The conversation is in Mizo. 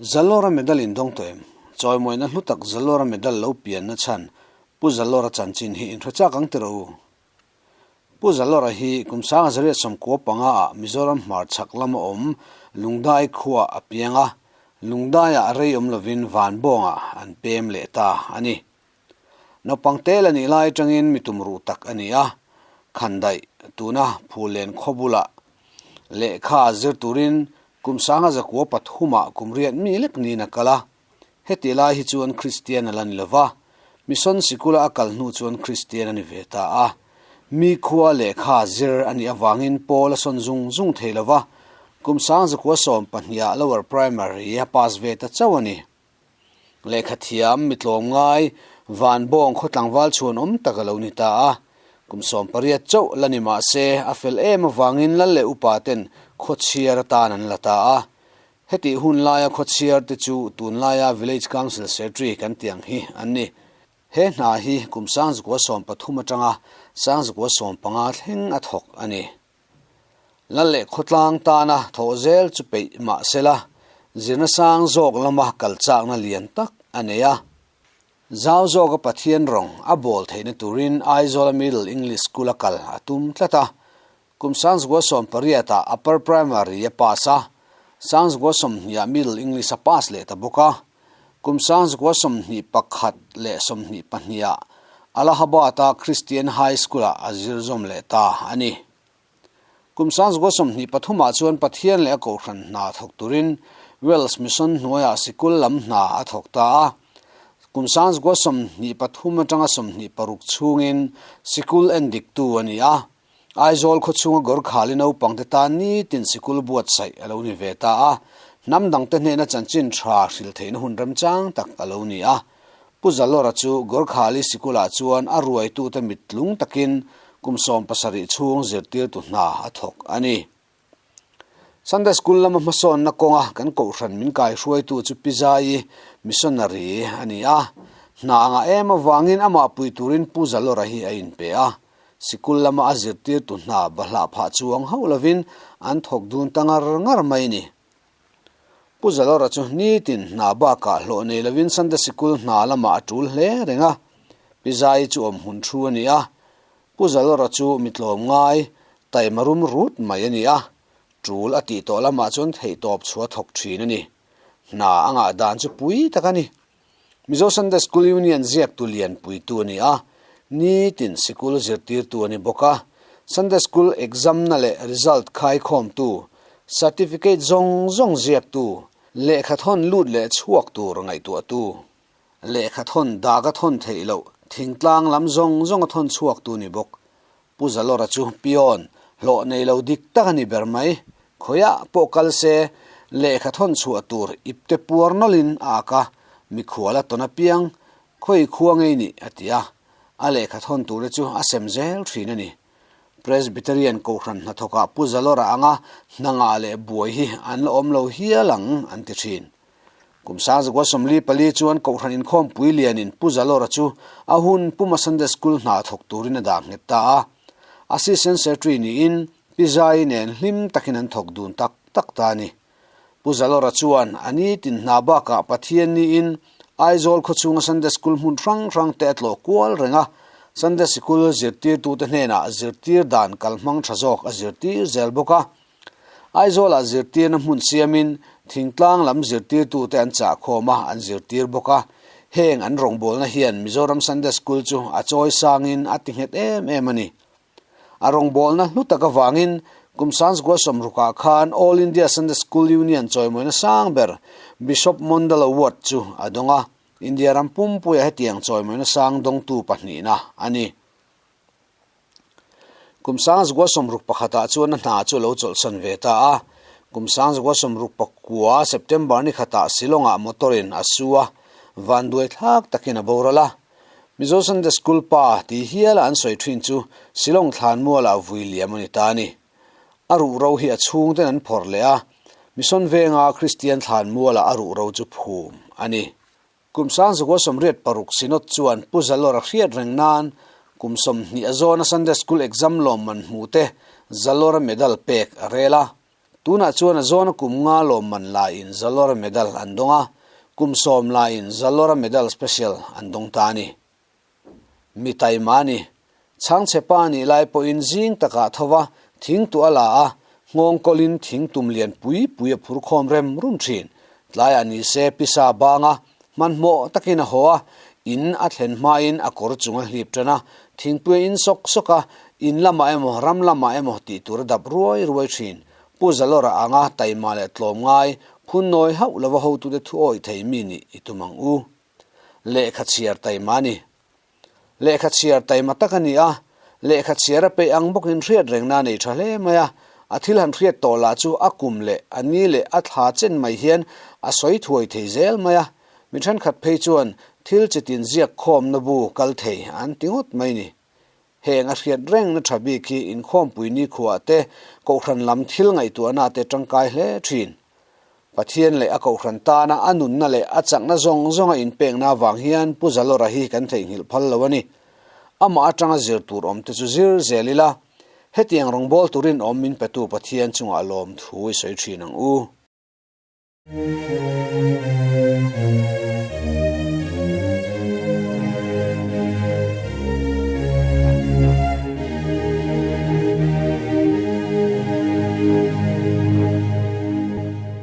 Zalawra medal in dawng tawh em? Chawimawina hlu tak Zalawra medal lo pianna chhan Pu Zalawra chanchin hi inhre chak ang tiraw u? Pu Zalawra hi kum 1995 ah Mizoram hmarchhak lama awm Lungdai khuaah a piang a, Lungdaiah rei awm lovin Vanbawngah an pem leh ta a ni. Naupang tel a nih lai atangin mi tumruh tak a ni a, Khandaih tuna Phulen khaw bulah lehkha zir turin kum 1903 ah kum riat mi lek niin a kal a. Heti lai hi chuan Kristian a la ni lova, Mission sikula a kal hnu chuan Kristian a ni ve ta a. Mi khua lehkha zir a nih avangin pawl a sawn zung zung thei lova, kum 1912 ah Lower Primary a pass ve ta chauh a ni. Lehkha thiam mi tlawmngai Vanbawng khaw tlangval chhuan awm tak a lo ni ta a. Kum 18 chauh la ni mah se a fel em avangin lal leh upa ten khawchhiar atan an la ta a. Hetih hun laia khawchhiar te chu tunlaia Village Council Secretary kan tih ang hi an ni. He hna hi kum 1913 atanga 1915 thleng a thawk a ni. Lal leh khawtlang tana thawh zel chu peih mah sela, zirna sang zawk lama kal chakna lian tak a nei a. Zau zawka Pathian rawng a bawl theihna turin Aizawla Middle English School a kal a tum tlat a. Kum 1918 ah Upper Primary a pass a, 1920 ah Middle English a pass leh ta bawk a. Kum 1921 leh 22 ah Allahabad-a Christian High School-ah a zir zawm leh ta a ni. Kum 1923 ah chuan Pathian leh a kohhran hna thawk turin Welsh Mission hnuaiah sikul lam hna a thawk ta a. Kum 1923 atanga 26 chhungin sikul endiktu a ni a. Aizawl khawchhunga Gorkhali naupangte tan nitin sikul buatsaih a lo ni ve ta a, hnam dangte hnena chanchin tha hrilh theihna hun remchang tak a lo ni a. Pu Zalawra chu Gorkhali sikulah chuan a ruaitute mittlung takin kum 17 chhung zirtirtu hna a thawk a ni. Sunday School lama hmasawnna kawnga kan kohhran min kaihruaitu chu Pi Zaii missionary a ni a. Hna anga em avangin amah pui turin Pu Zalawra hi a inpe a. Sikul lama a zirtirtu hna bahlah phah chuang hauh lovin an thawk dun ta ngar ngar mai ni. Pu Zalawra chu nitin hna bakah hlawh nei lovin Sunday Sikul hna lamah a tul hle reng a. Pi Zaii chu awm hun thu a ni a. Pu Zalawra chu mi tlawmngai, taima rum rut mai a ni a, tul a tih tawh lamah chuan theihtawp chhuah thawk thin a ni. Hna a ngah dan chu pui tak a ni. Mizo Sunday School Union ziaktu lian puitu a ni a, nitin sikul zirtirtu a ni bawk a. Sunday School exam-na leh result khaikhawmtu, certificate zawng zawng ziaktu, lehkha thawn lut leh chhuak tur ngaihtuahtu. Lehkha thawn dak a thawn theih loh, thingtlang lam zawng zawng a thawn chhuak tu ni bawk. Pu Zalawra chu pion, hlawh nei lo dik tak a ni ber mai. Khawiah pawh kal se, lehkha thawn chhuah tur ipte puar nawlhin a ak a, mikhual a tawn apiang, khawi khua ngei nih a ti a. A lehkha thawn ture chu a sem zel thin a ni. Presbyterian Kohhran hnathawkah Pu Zalawra anga hna ngah leh buai hi an la awm lo hial ang an ti thin. Kum 1944 chuan Kohhran inkhawmpui lianin Pu Zalawra chu a hun puma Sunday School hna thawk turin a dah nghet ta a. Assistant Secretary niin Pi Zaii nen hlim takin an thawk dun tak tak ta a ni. Pu Zalawra chuan a nitin hna bakah Pathian niin Aizawl khawchhunga Sunday School hmun hrang hrang te a tlawh kual reng a, Sunday Sikul zirtirtute hnenah zirtir dan kalhmang tha zawk a zirtir zel bawk a. Aizawlah zirtirna hmun siamin thingtlang lam zirtirtute an chahkhawm a, an zirtir bawk a. Heng an rawngbawlna hian Mizoram Sunday School chu a chawi sangin a ti nghet em em a ni. A rawngbawlna hlu tak avangin kum 1960 khan All India Sunday School Union chawimawina sang ber Bishop Mondal Award chu a dawng a, India ram pumpuia hetiang chawimawina sang dawngtu pahnihna a ni. Kum 1961 ah chuan a hna chu a lo chawlhsan ve ta a. Kum 1969 September ni khatah Shillong-ah motor-in a su a, vanduai thlak takin a boral a. Mizo Sunday School pa tih hiala an sawi thin chu Shillong thlanmualah vui liam a ni ta a ni. A ruhro hi a chhungten an phawrh leh a, Mission Venga Kristian thlanmualah a ruhro chu phum a ni. Kum 1986 Synod chuan Pu Zalawra hriat reng nan kum 20 a zawna Sunday School exam lawmman hmuh te Zalawra medal pek a rel a. Tunah chuan a zawna kum nga lawmman laiin Zalora Medal an dawng a, kum sawm laiin Zalora Medal Special an dawng ta a ni. Mi taima a ni. Chhangchhe pa nih lai pawhin zing takah tho va, thing tuah a la a, nghawng kawlin thing tum lian pui pui a phur khawm rem rum thin. Tlaiah ni se pisa banga hmanhmawh takin a haw a, in a thlen hmain a kawr chung a hlip tan a, thingpui a in sawk sawk a, in lamah emaw ram lamah emaw tih tur a dap ruai ruai thin. Pu Zalawra anga taima leh tlawm ngai, phun nawi hauh lova hotute thu awih thei mi nih i tum ang u. Lehkha chhiar taima a ni. Lehkha chhiar taima tak a ni a, lehkha chhiar a peih ang bawkin hriat rengna a nei tha hle mai a, a thil han hriat tawh lah chu a kum leh a ni leh a thla chen mai hian a sawi thuai thei zel mai a, mi thenkhat phei chuan thil chitin ziak khawmna bu kal thei an ti ngawt mai ni. Heng a hriat rengna tha bik hi inkhawmpui nikhuaah te, kohhran lam thil ngaihtuahna te tangkai hle thin. Pathian leh a kohhran tana a nunna leh a chakna zawng zawnga inpekna avang hian Pu Zalawra hi kan theihnghilh phal lo a ni. Amah atanga zir tur awm te chu zir zel ila, hetiang rawngbâwl turin awm min petu Pathian chungah lawmthu i sawi thin ang u.